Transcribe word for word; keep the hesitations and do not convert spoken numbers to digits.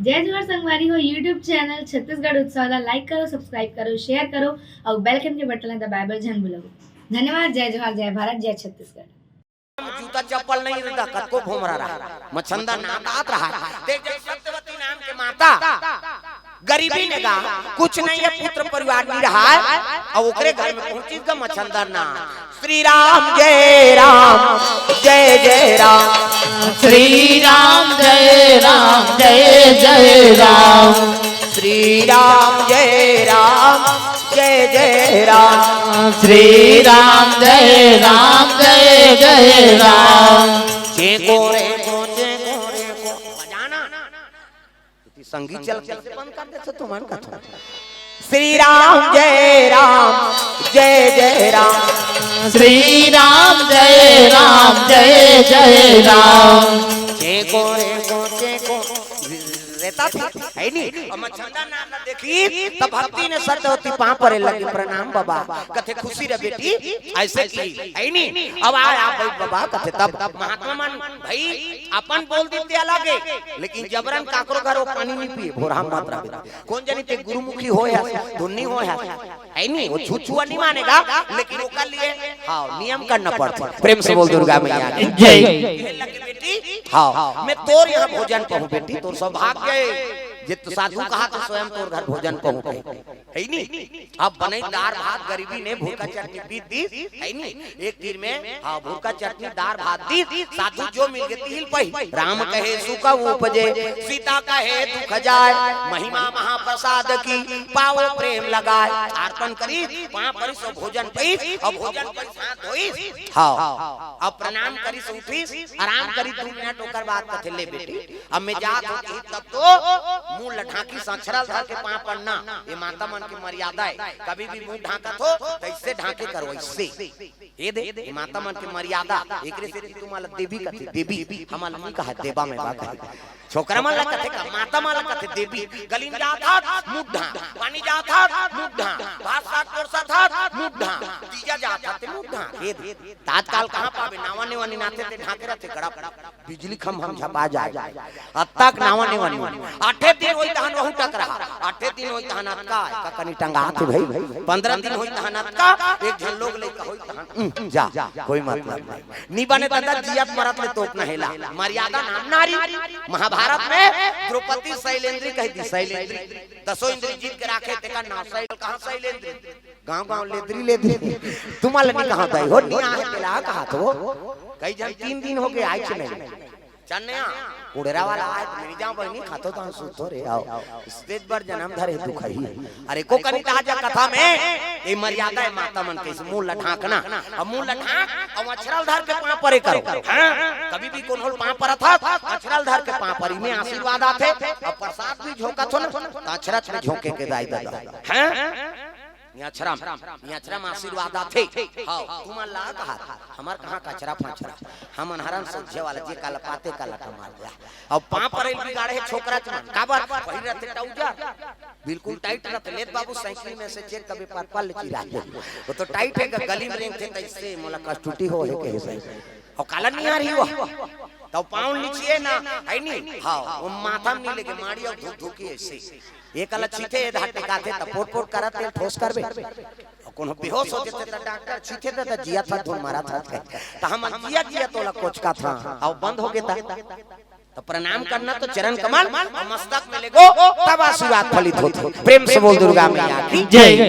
जय जोहार संगवारी हो, YouTube चैनल छत्तीसगढ़ उत्सव ला like करो, subscribe करो, share करो अउ bell icon के बटन ला दबाए बर झन भूलव। धन्यवाद। जय जोहार, जय भारत, जय छत्तीसगढ़। जूता चप्पल नहीं रहता, कतको भोमरा रहा, मछंदा नादात रहा। देख, जब सत्यवती नाम के माता गरीबी में गा, कुछ नहीं है, पुत्र परिवार नहीं रहा है, और ओकरे घर में पहुंची का मछंदा ना। श्री राम जय राम, जय जय राम। श्री राम जय राम, जय जय राम। श्री राम जय राम, जय जय राम। श्री राम जय राम, जय जय राम। चेको रे को, चेको रे को। बजाना। संगीत चल के बंद कर देते तुमन का तो। श्री राम जय राम, जय जय राम। श्री राम जय राम, जय जय राम। चेको रे को, चेको। रहता था, है नी? और मछंदा नाम ना देखी, तब भक्ति ने सत्यवती पाँव परे लगी, प्रणाम बाबा। कथे खुशी रह बेटी, ऐसे की, है नी? अब आ, आ भाई बाबा, कथे तब महात्मा मन भाई अपन बोल देते अलग है, लेकिन जबरन काकरो घर वो पानी नहीं पिए, भोरा मत रह। कौन जानी ते गुरुमुखी हो या धुन्नी हो या, है नी? वो छुछुआ नहीं मानेगा, लेकिन ओकर लिए हाँ नियम करना पड़ता। प्रेम से बोल दुर्गा मैया की। जय। ये लगे बेटी, हाँ मैं तोर यहाँ भोजन पहूँ बेटी, तोर सौभाग्य है। जे तो साधु कहा तो स्वयं तोर घर भोजन पहूँ, है नी? अब बने दार भात गरीबी ने भूखा चटनी पी दी, है नी? एक तीर में हाँ भूखा चटनी दार भात दी, साधु जो मिल गए तिहिल पही। राम कहे सुख उपजे, सीता कहे दुख जाए, महिमा महाप्रसाद की पावो प्रेम लगाए। आर्तन करी, पाँव परी सो भोजन पई, और भोजन पई हाथ धोई, हाँ अब प्रणाम करी से उठी, आराम करी दो मिनट, ओकर बाद कथे ले बेटी अब मैं जात हो कही तब तो मुंह ल ढांकी से अछरल धर के पाँव पड़ना। ये माता मन के मर्यादा है, कभी भी मुंह ढांकत हो तो इससे ढांके करो, इससे। ये दे, ये माता मन के मर्यादा, एकरे से तुम वाला देवी कथे, देवी हमारा नहीं कहा, देवा में बा कहे। छोकरा मन ला कथे का, माता मन ला कथे देवी। गली में जात हाथ मुंह ढांक, पानी जात हाथ मुंह ढांक, भात साग परोसत हाथ मुंह ढांक, तीजा जात हाथ मुंह ढांक। ये दे, तत्काल कहाँ पावे, नावा नेवा निनाथे ते ढांके रहते गड़प। बिजली खम्भा म झपा जाए। अतक नावा नेवा निवा। आठे दिन होई तहन वहू टकरा। आठे दिन होई तहन अतका, का कनी टंगा थे भाई। पंद्रह दिन होई तहन अतका, एक झन लोग लइका होई तहन। उम, जा, कोई मतलब नहीं। नी बने दादा जियत मरत ले तोप न हेला। मर्यादा नाम नारी। महाभारत में द्रौपदी शैलेंद्री कह दी, शैलेंद्री। दसों इंद्री जीत के राखे तेका नाम शैल, कहाँ शैलेंद्री? गांव गांव लेदरी लेदरी। तुम्हारा नहीं कहा दाई हो, नहीं आए तेला कहा तो। कई जन तीन दिन हो गए आए नहीं। चन्नया, कुड़ेरा वाला आए तो मेरी जाओ बहनी खातो तो सुतो रे आओ। स्टेज पर जन्म धरे दुख ही। अरे को कनी ताजा कथा में ये मर्यादा है माता मन के, इस मुंह लठाकना। अब मुंह लठाक, अब अछरल धर के पाँव परे करो। हाँ? कभी भी कोनो पाँव परत हा, अछरल धर के पाँव परी में आशीर्वाद आथे। अब प्रसाद भी झोंकत हो ना, तो अछरत में झोंके के दाई दादा। हाँ? नियाछरम, नियाछरम आशीर्वाद आथे। हाँ, तुमन ला कहा, हमर कहाँ कचरा फाचरा। हमन हरन सोझे वाला जे काला पाते काला टमार दिया। अब पाँव परे बिगाड़े हे छोकरा चमन। काबर? वही रहते ट्राउजर। बिल्कुल टाइट रहते। लेत बाबू साइकिल में से चेक कभी पर्पल चिरा दे। वो तो टाइट है, गली में रेंगथे तैसे मोला कस्टूटी हो है कहे से। और काला नहीं आ रही वो। तो पाँव नीचे ना, है नहीं? हाँ, वो माथा में नहीं लेके माड़ी और धुक धुकी ऐसे। ये कला छीथे, ये धार टिकाथे, त पोट पोट करत तेल ठोस करबे। और कोनो बेहोश हो जेते त डॉक्टर छीथे त जिया था धुन मारा था। त हम जिया जिया तोला कोचका था, अब बंद हो गेता। त प्रणाम करना तो चरण कमल और मस्तक में लेगो, तब आशीर्वाद फलित होत। प्रेम से बोल दुर्गा मैया की जय।